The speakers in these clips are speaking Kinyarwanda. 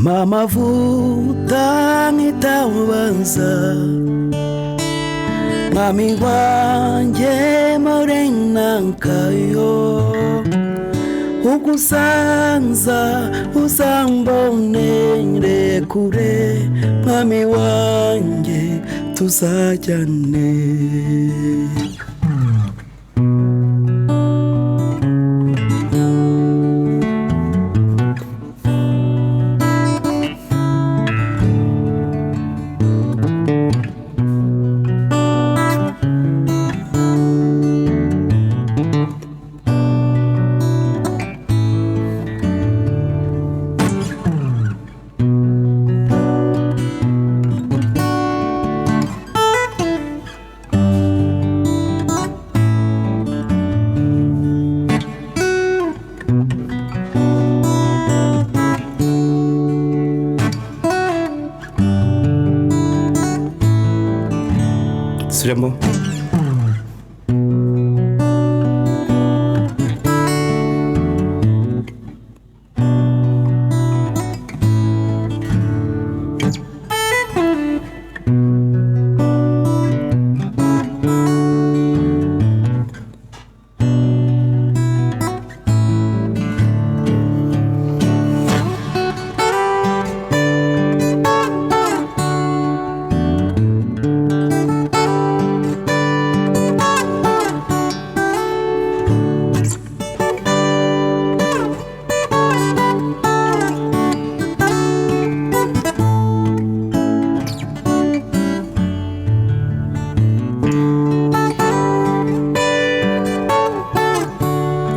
Mamavuta nkitabaza, mwami wanjye morenankayo, ugusanza uzambonere kure, mwami wanjye tuzajyane. Subiramo.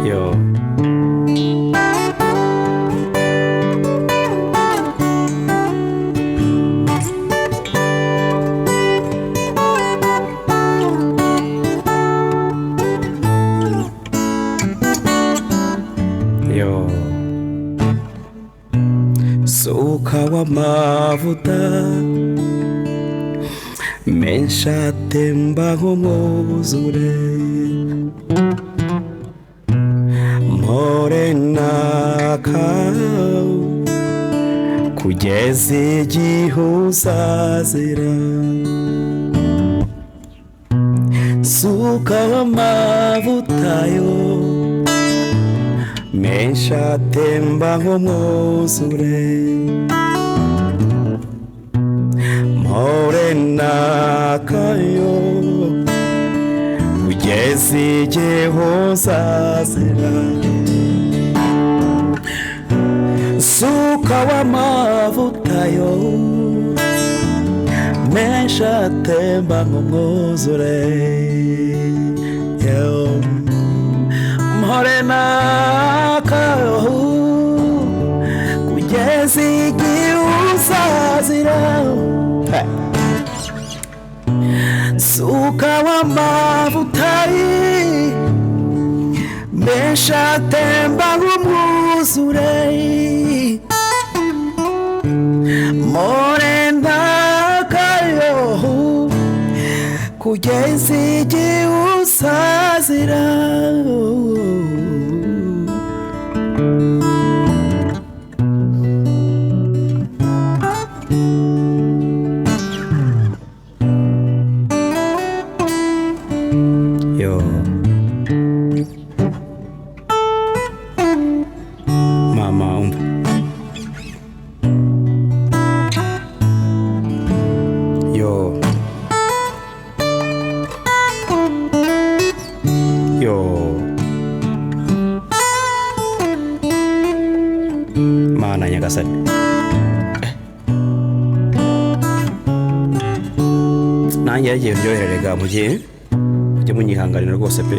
Yo. Yo. Suka w'amavuta menshi atemba nk'umwuzure, morenaka kugeza igihe uzazira. Suka w'amavuta yo menshi atemba nk'umwuzure, morenaka yo kugeza igihe uzazira. Suka w'amavuta yo menshi atemba nk'umwuzure, yo morenaka yo kugeza igihe uzazira. Suka w'amavuta menshi atemba nk'umwuzure, morenaka yo kugeza igihe uzazira. Yo. Mama umva. Yo. Yo. Mana nyagasani. Nanjye yagiye ndyohererega mu gihe mujye munyihanganira rwose pe.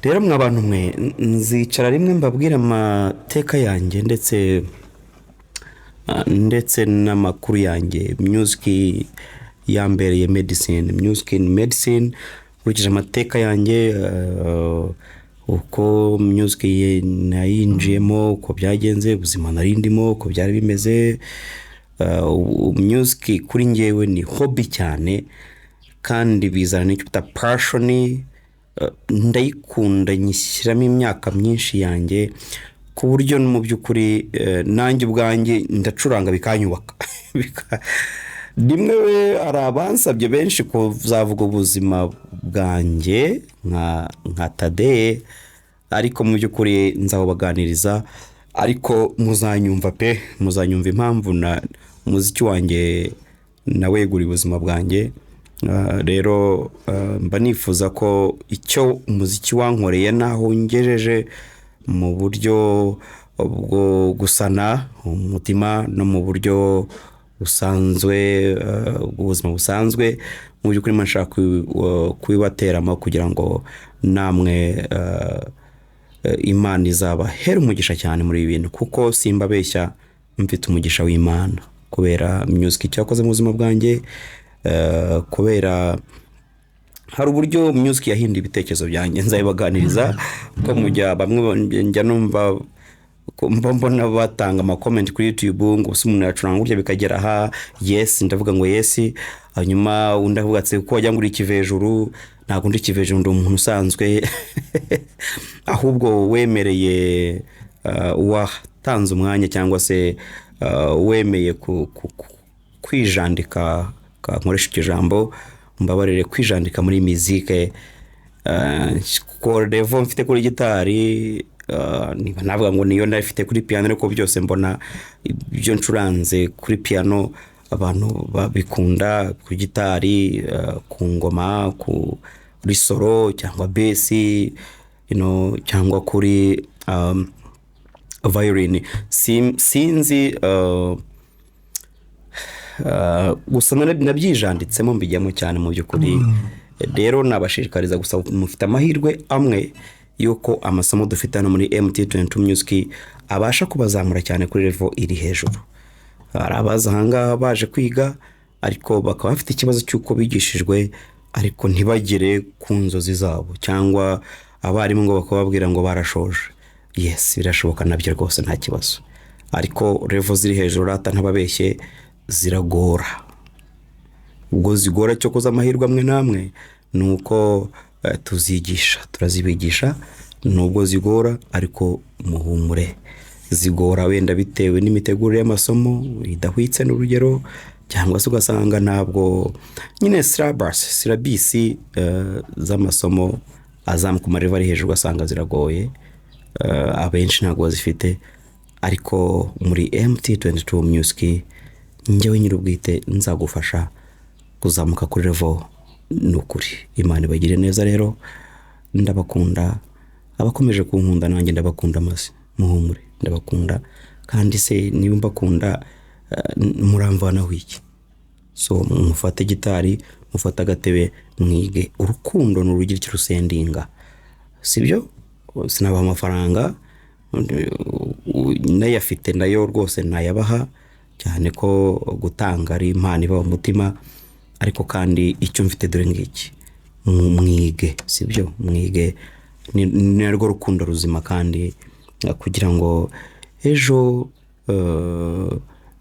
Rero mwa bantu mwe, nzicara rimwe mbabwire amateka yanjye ndetse n'amakuru yanjye. Music yambereye medicine, music in medicine, nkurikije amateka yanjye, uko music nayinjiyemo, uko byagenze, ubuzima nari ndimo, uko byari bimeze. Music kuri njyewe ni hobby cyane, kandi bizana n'icyo bita passion. Ndayikunda, nyishyiramo imyaka myinshi yanjye. Ku buryo mu by'ukuri nanjye ubwanjye ndacuranga bikanyubaka. Rimwe we hari abansabye benshi kuzavuga ubuzima bwanjye nka Tadeye, ariko mu by'ukuri nzabubaganiriza, ariko muzanyumva pe, muzanyumva impamvu na umuziki wanjye naweguriye ubuzima bwanjye. Rero mba nifuza ko icyo umuziki wankoreye n'aho ngejeje mu buryo bwo gusana umutima no mu buryo busanzwe, bw'ubuzima busanzwe, mu by'ukuri mba nshaka kubibateramo kugira ngo namwe Imana izabahere umugisha cyane muri ibi bintu, kuko simbabeshya, mfite umugisha w'Imana kubera music icyo yakoze mu buzima bwanjye, kubera hari uburyo music yahinduye ibitekerezo byanjye. Nzabibaganiriza ko mujya bamwe njya numva ko mba mbona batanga ama comment kuri YouTube ngo se umuntu yacuranga gutya bikagera aha? Yes, ndavuga ngo yes. Hanyuma undi akavuga ati ko wagira ngo uri ikivejuru. Ntabwo ndi ikivejuru, ndi umuntu usanzwe. Ahubwo wemereye, watanze umwanya cyangwa se wemeye kwijandika, nkoresha iryo jambo mbabarire, kwijandika muri mizike, kuko level mfite kuri gitari, niba navuga ngo niyo nari kuri piano, ariko byose mbona ibyo ncuranze kuri piano abantu babikunda, kuri gitari, ku ngoma, kuri solo cyangwa bass, cyangwa kuri violin. Sinzi, gusa nabyijanditsemo mbijyamo cyane mu by'ukuri. Rero nabashishikariza gusa, mufite amahirwe amwe y'uko amasomo dufite hano muri MT22 Music abasha kubazamura cyane kuri level iri hejuru. Hari abaza ahangaha baje kwiga, ariko bakaba bafite ikibazo cy'uko bigishijwe ariko ntibagere ku nzozi zabo, cyangwa abarimu ngo bakababwira ngo barashoje. Yes, birashoboka nabyo rwose, nta kibazo, ariko level ziri hejuru, rata ntababeshye, ziragora. Ubwo zigora, cyo koza amahirwe amwe n'amwe ni uko tuzigisha, turazibigisha nubwo zigora. Ariko muhumure, zigora wenda bitewe n'imitegurire y'amasomo idahwitse n'urugero, cyangwa se ugasanga ntabwo nyine syllabus z'amasomo azamuka ku ma level ari hejuru, ugasanga ziragoye, abenshi ntabwo bazifite. Ariko muri MT22 Music, njyewe nyir'ubwite nzagufasha kuzamuka kuri level. Ni ukuri, Imana ibagire neza. Rero ndabakunda, abakomeje kunkunda nanjye ndabakunda, maze muhumure, ndabakunda. Kandi se niba mbakunda, muramvanaho iki? So mufate gitari, mufate agatebe, mwige. Urukundo ni urugira icyo rusendinga, sibyo? Sinabaha amafaranga, nayafite nayo rwose nayabaha, cyane ko gutanga ari impano iba mu mutima. Ariko kandi icyo mfite dore ngiki: mwige, sibyo? Mwige, ni narwo rukundo ruzima, kandi kugira ngo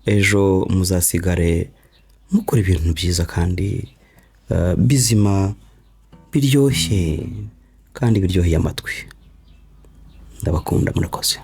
ejo muzasigare mukora ibintu byiza kandi bizima, biryoshye kandi biryoheye amatwi. Ndabakunda, murakoze.